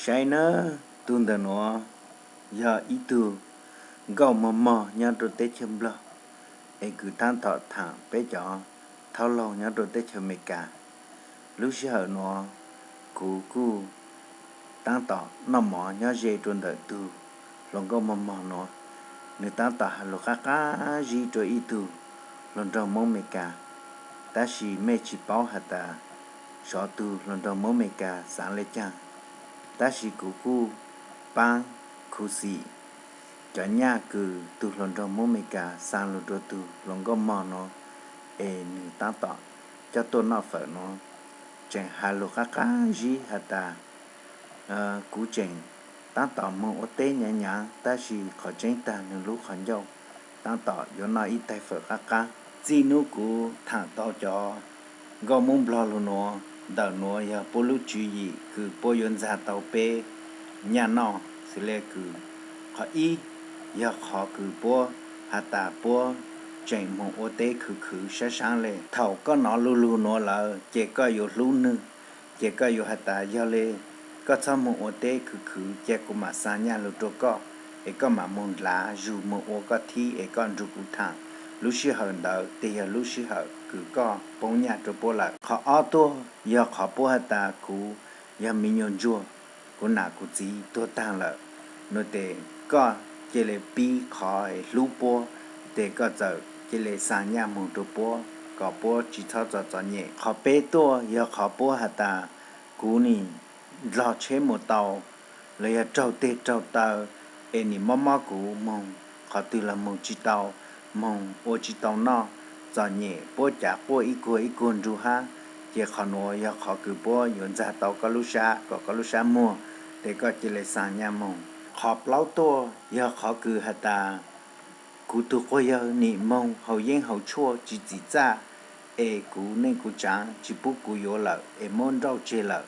Saib nawb, tus ntawm nuav yog ib tug nkauj mog mog nyob rua teb chaws Nplog, es kws taab tom thaam peb cov thaub laug nyob rua teb chaws Amelikas. Lub sij hawm nuav kuv kuj taab tom noj mov nyob ze rua ntawm tug hluas nkauj mog mog nuav. Nwg taab tom has lug qab qab zib rua ib tug hluas nraug Moob Amelikas, tab sis mej tsi paub has tas xyov tug hluas nraug Moob Amelikas xaav le caag, tab sis kuv kuj paab khuv xim cov nyaj kws tug hluas nraug Moob Amelikas xaa lug rua tug hluas nkauj mog nuav, es nwg taab tom coj tuaj noj fawm nuav. Tseem has lug qab qab zib has tas kuv tseem taab tom moog ua teb nyaav nyaav, tab sis qhov tseeb tag nwg lub qhov ncauj taab tom yuav noj ib taig fawm qab qab. Txij nub kuv thaam tau cov nkauj Moob Nplog lug nuav, ntawm nuav yog puab lub tswv yim kws puab yuav ntxag tau peb nyaj noj xws le kws qhov ib yog qhov kws puab has tas puab tseem moog ua teb khwv khwv sab saab le. Thaum koj nov lug lug nuav lawm ces koj yuav hlub nwg, ces koj yuav has tas yog le koj txhob moog ua teb khwv khwv, cia kuv mam xaa nyaj lug rua koj, es koj mam moog ndlav zug moog ua koj thib es koj nrug kuv thaam. Lub sij hawm ntawd tes yog lub sij hawm kws koj poob nyaj rua puab lawm. Qhov ob tuaj yog qhov puab has tas kuv yog me nyuam ntsuag, kuv nam kuv txiv tuag taag lawm, nuav tes koj cia le pib qhov es hlub puab, tes koj txawm cia le xaa nyaj moog rua puab kom puab tsi txhob txom txom nyem. Qhov peb tuaj yog qhov puab has tas kuv nim ndlog tsheb mus tau los yog raug teg raug taw, es nim mob mob kuv moog qhov twg los moog tsi tau, moog ua tsi tau noj, txom nyem puab cav quaj ib kuag ib kuag nrug hab. Ces qhov nuav yog qhov kws puab yuav ntxag tau koj lub sab kom koj lub sab muag, tes koj cia le xaa nyaj moog. Qhov plaub tuaj yog qhov kws has tas kuv tug quas yawg nim moog haus yeeb haus tshuaj tsi txim txaj, es kuv neej kuv tsaav tsi pub kuv yuav lawm es muab nrauj tseg lawm.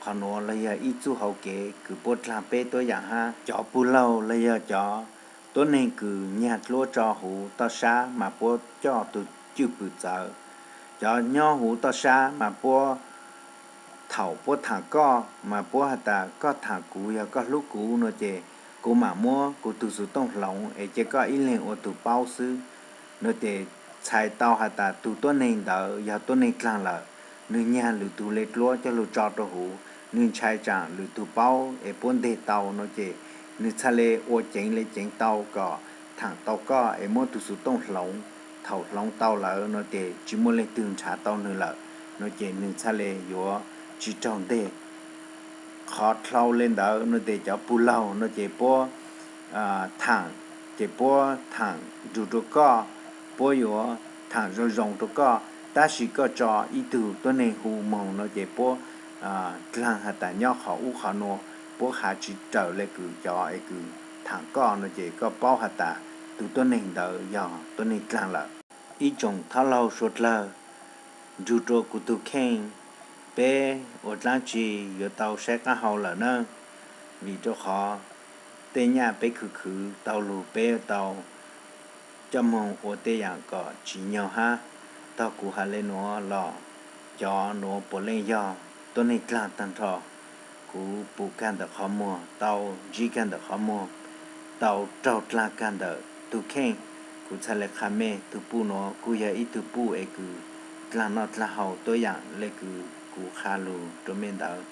Qhov nuav los yog ib txuj hauv kev kws puab dlaag peb tuab yaam hab. Cov pug laug los yog cov tuab neeg kws nyag dluab tso huv toj sab mas puab coj tug cwj pwm txawv. Cov nyob huv toj sab mas puab, thaum puab thaam koj mas puab has tas koj thaam kuv yog koj hlub kuv nuav ces kuv mam muab kuv tug xuv tooj hloov es cia koj ib leeg ua tug paub xwb. Nuav ces txhais tau has tas tug tuab neeg ntawd yog tuab neeg dlaag lawm, nwg nyag lwm tug le dluab coj lug tso rua huv, nwg ntshai tsaam lwm tug paub es puab nteg tau nuav ces nwg txhaj le ua ceev le ceev tau kom thaam tau koj es muab tug xuv tooj hloov. Thaum hloov tau lawm nuav ces tsi muaj leej twg nrhav tau nwg lawm, nuav ces nwg txhaj le yuav tsi raug nteg. Qhov dlhau le ntawd nuav ces cov pug laug nuav ces puab thaam, ces puab thaam nrug rua koj, puab yuav thaam zoo zoo rua koj, tab sis koj tso ib tug tuab neeg hu moog nuav ces puab dlaag has tas nyob qhov ub qhov nuav, puab has tsi raws le kws cov es kws thaam koj nuav ces koj paub has tas tug tuab neeg ntawd yog tuab neeg dlaag lawm. Ib tsoom thab laug suav dlawg, nrug rua kuv tug kheej, peb ua dlaab tsi yuav tau saib qaab hau lawm nawb, vim rua qhov tej nyaj peb khwv khwv tau lug peb tau coj moog ua tej yaam kom tsim nyog hab. Tog kuv has le nuav los cov nuav puav leej yog tuab neeg dlaag taag nrho. Kuv pum kag ntawm qhov muag, tau ntsib kag ntawm qhov muag, tau raug dlaag kag ntawm tug kheej. Kuv txhaj le qha mej tug puj nuav kuj yog ib tug puj es kws dlaag noj dlaag haus tuab yaam le kws kuv qha lug rua mej ntawd.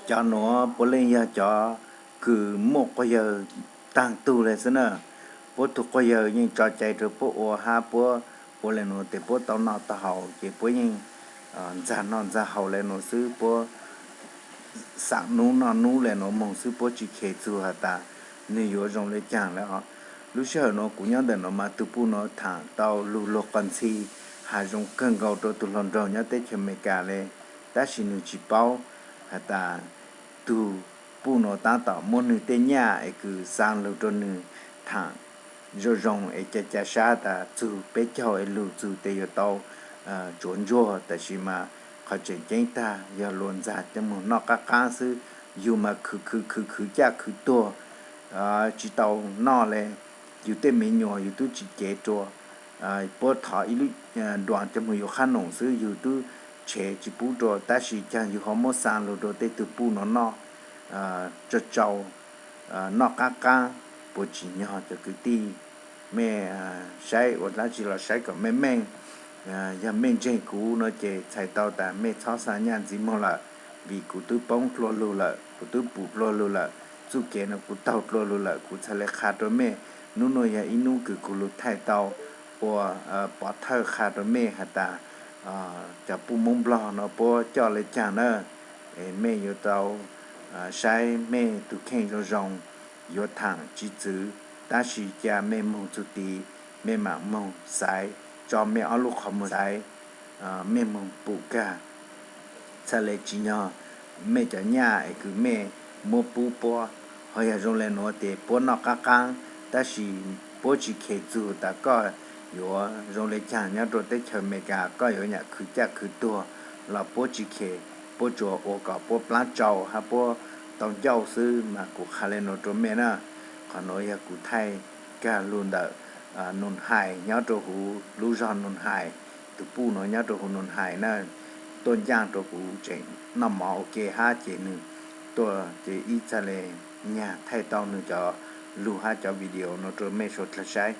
Cov nuav puav leej yog cov kws muaj quas yawg taag tug le xwb na. Puab tug quas yawg yeej tso cai rua puab ua hab puab ua le nuav tes puab tau noj tau haus ces puab yeej ntxag noj ntxag haus le nuav xwb, puab xaam nub noj nub le nuav moog xwb, puab tsi khes txug has tas nwg yuav zoo le caag le os. Lub sij hawm nuav kuv nyob ntawm nuav mas tug puj nuav thaam tau lug luag qos ntxhi has zoo kawg nkaus rua tug hluas nraug nyob teb chaws Amelikas le, tab sis nwg tsi paub has tas tug puj nuav taab tom muab nwg tej nyaj es kws xaa lug rua nwg thaam zoo zoo es ca ca sab tas txug peb caug es lug txug tes yuav tau tsuav ntsuag, tab sis mas qhov tseem ceeb tag yog luag ntxag coj moog noj qaab qaab xwb. Yug mas khwv khwv khwv khwv caj khwv tuag tsi tau noj le, yug tej me nyuam yug tub tsi cev rua, puab thov ib lub duas coj moog yuav qhab noom xwb yug tub tshev tsis pub rau, tab sis caag yug ho muab xa lug rau tej tug puj no noj tsau tsau, noj qaab qaab, puas tsim nyog cov kwv tij? Mej saib ua dlaab tsi los saib kom meej meej. Yog mej ntseeg kuv no ces txhais tau tas mej txhob xa nyaj ntxiv moog lawm, vim kuv twb poob dlua lug lawm, kuv twb pum dlua lug lawm, txuj kev no kuv taug dlua lug lawm, kuv txhad le qha rau mej. Nub nuav yog ib nub kws kuv lug thaij tau ua pov thawj qha rau mej has tas cov puj Moob Nplog no puab coj le caag na. Mej yuav tau saib mej tug kheej zoo zoo, yuav thaam tsis txwv, tab sis ca mej moog txug tid, mej maam moog xaiv, tso mej ob lub qhov muag xaiv, mej moog pum kag, txhad le tsim nyog mej cov nyaj es kws mej muab pub puab. Ho yog zoo le nuav tes puab noj qaab qaab, tab sis puab tsis khes txug tas koj yuav zoo le caag nyob rau teb chaws Amelikas, koj yuav nyam khwv caj khwv tuag los puab tsis khes, puab tsuas ua kom puab plaab tsau hab puab tau ncauj xwb mas kuv qha le nuav rau mej na. Qhov nuav yog kuv thaij kag lug ntawm Nus Hais nyob rau huv lub zog Nus Hais, tug puj nuav nyob rau huv Nus Hais na, tuaj ncaaj rau kuv tseem noj mov ua ke hab ces nwg tuaj ces ib txhad le nyag thaij tau nwg cov lug hab cov video nuav rau mej suav dlawg saib.